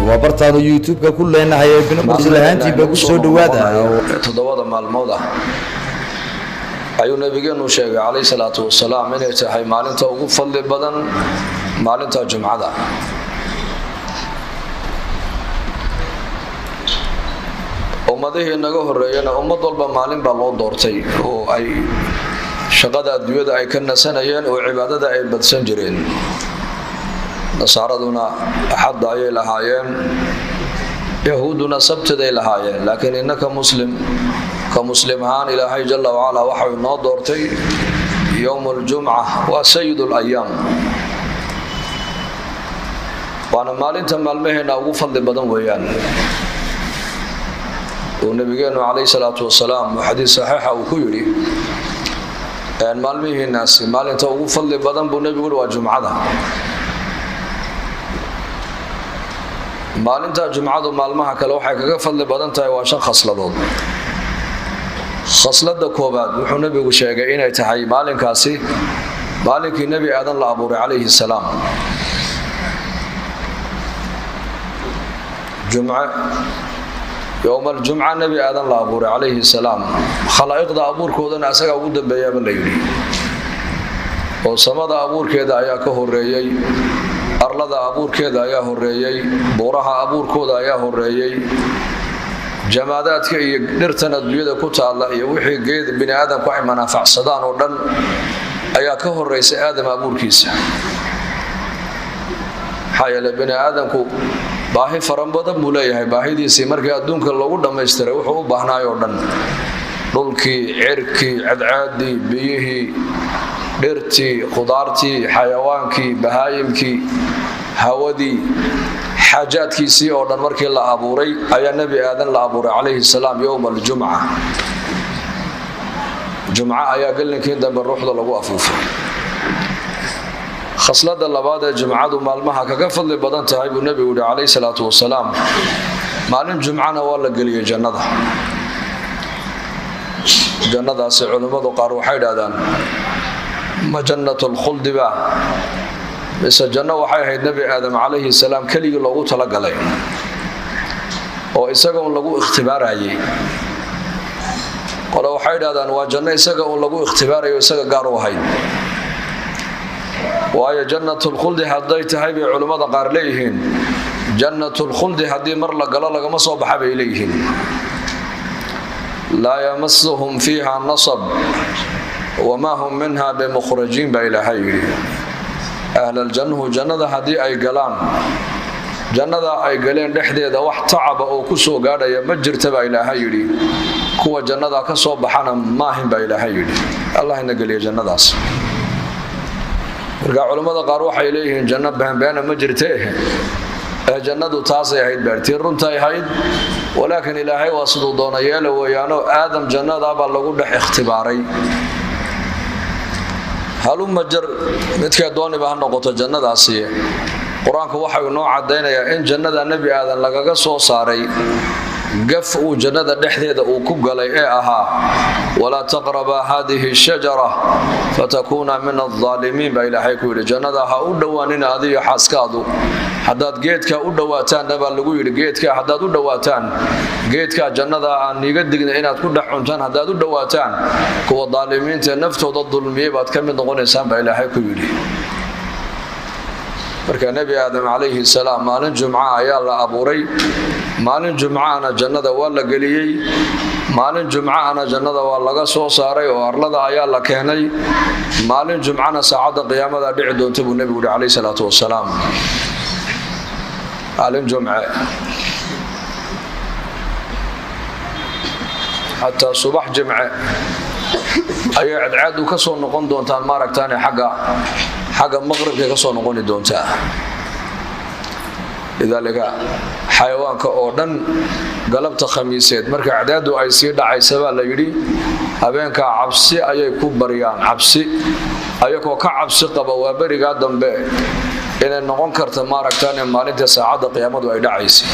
Waa bartaanu YouTube-ka ku leenahay ee Bino lahaantiiba ku soo dhowaada. 7da maalmood ah ayuu nabigeenu sheegay calayhi salaatu wasalaam inay tahay maalinta ugu fadli badan, maalinta jumcada. Ummadihii naga horeeyana ummad walba maalin baa loo doortay oo ay shaqada adduunyada ay ka nasanayeen oo cibaadada ay badsan jireen. Nasaaraduna axadda ayay lahaayeen, yahuudduna sabtiday lahaayeen, laakiin innaka muslim ka muslim ahaan Ilaahay jalla wacalaa waxau inoo doortay yowm aljumca, waa sayid alayaam, waana maalinta maalmaheenna ugu fadli badan weeyaan. Uu nabigeenu calayhi salaatu wasalaam xadiis saxiixa uu ku yidhi, maalmihiinaasi maalinta ugu fadli badan buu nebigu yidhi waa jumcada. Maalinta jumcadu maalmaha kale waxay kaga fadli badan tahay waa 5 khasladood. Khaslada koobaad wuxuu nebigu sheegay inay tahay maalinkaasi maalinkii Nebi Aadan la abuuray calayhi salaam. Jumce, yowma aljumca Nebi Aadan la abuuray calayhi salaam. Khalaa'iqda abuurkoodana asagaa ugu dambeeyaaba la yidhi, oo samada abuurkeeda ayaa ka horeeyey, arlada abuurkeeda ayaa horeeyey, buuraha abuurkooda ayaa horeeyey, jamaadaadka iyo dhirtan adduunyada ku taalla iyo wixii geed bini aadamku ay manaafacsadaan oo dhan ayaa ka horeysay Aadam abuurkiisa. Maxaa yeele bini aadamku baahi fara badan buu leeyahay. Baahidiisii markii adduunka loogu dhammaystiray wuxuu u baahnaay oo dhan, dhulkii, cirkii, cadcaadii, biyihii, dhirtii, khudaartii, xayawaankii, bahaayimkii, hawadii, xaajaadkiisii oo dhan markii la abuuray ayaa Nebi Aadan la abuuray calayhi salaam yowma aljumca. Jumco ayaa gelinkii dambe ruuxda lagu afuufay. Khaslada labaad ee jumcadu maalmaha kaga fadli badan tahay buu nebigu yihi calayhi salaatu wasalaam, maalin jumcana waa la geliyey jannada. Jannadaasi culimmadu qaar waxay idhahdaan ma jannatulkhuldi ba mise janno waxay ahayd Nebi Aadam calayhi salaam keligii loogu talagalay oo isaga un lagu ikhtibaarayay. Qole waxay idhahdaan waa janno isaga un lagu ikhtibaarayo, isaga gaar u ahayd. Waayo jannatulkhuldi hadday tahay bay culimmada qaar leeyihiin, jannatulkhuldi haddii mar la galo lagama soo baxa bay leeyihiin. Laa yamasuhum fiiha nasab wamaa hum minha bimukhrajiin baa Ilaahay yidhi. Ahlaljannuhu jannada haddii ay galaan, jannada ay galeen dhexdeeda wax tacaba oo ku soo gaadhaya ma jirta baa Ilaahay yidhi. Kuwa jannada ka soo baxana maahin baa Ilaahay yidhi. Allah ina geliya jannadaas. Marka culimmada qaar waxay leeyihiin janno beenbeena ma jirte, ee jannadu taasay ahayd, baartii runtay ahayd, walaakiin Ilaahay waa siduu doona yeela weeyaanoo Aadam jannadaabaa lagu dhex ikhtibaaray. Haluma jar midkee dooniba ha noqoto jannadaasi, Qur-aanku waxau inoo caddaynayaa in jannada Nebi Aadan lagaga soo saaray gaf uu jannada dhexdeeda uu ku galay ee ahaa walaa taqrabaa haadihi shajara fatakuuna min aldaalimiin baa Ilaahay ku yidhi. Jannada ha u dhowaanina adiyo xaaskaadu, haddaad geedkaa u dhowaataanna baa lagu yidhi, geedkaa haddaad u dhowaataan, geedkaa jannada aan niiga digna inaad ku dhex cuntaan haddaad u dhowaataan, kuwa daalimiintae naftooda dulmiyey baad ka mid noqonaysaan baa Ilaahay ku yidhi. Marka Nebi Aadam calayhi salaam maalin jumca ayaa la abuuray, maalin jumcaana jannada waa la geliyey, maalin jumcaana jannada waa laga soo saaray oo arlada ayaa la keenay, maalin jumcana saacadda qiyaamada dhici doonta buu nebigu yihi calayhi salaatu wasalaam. Maalin jumce xataa subax jimce ayay cadcaadu ka soo noqon doontaan, maaragtaane xagga maqribkay ka soo noqoni doontaa. Lidaalika xayawaanka oo dhan galabta khamiiseed marka cadaadu ay sii dhacaysa baa la yidhi habeenkaa cabsi ayay ku baryaan, cabsi ayagoo ka cabsi qaba waa berigaa dambe inay noqon karta maaragtaan maalinta saacadda qiyaamadu ay dhacaysay.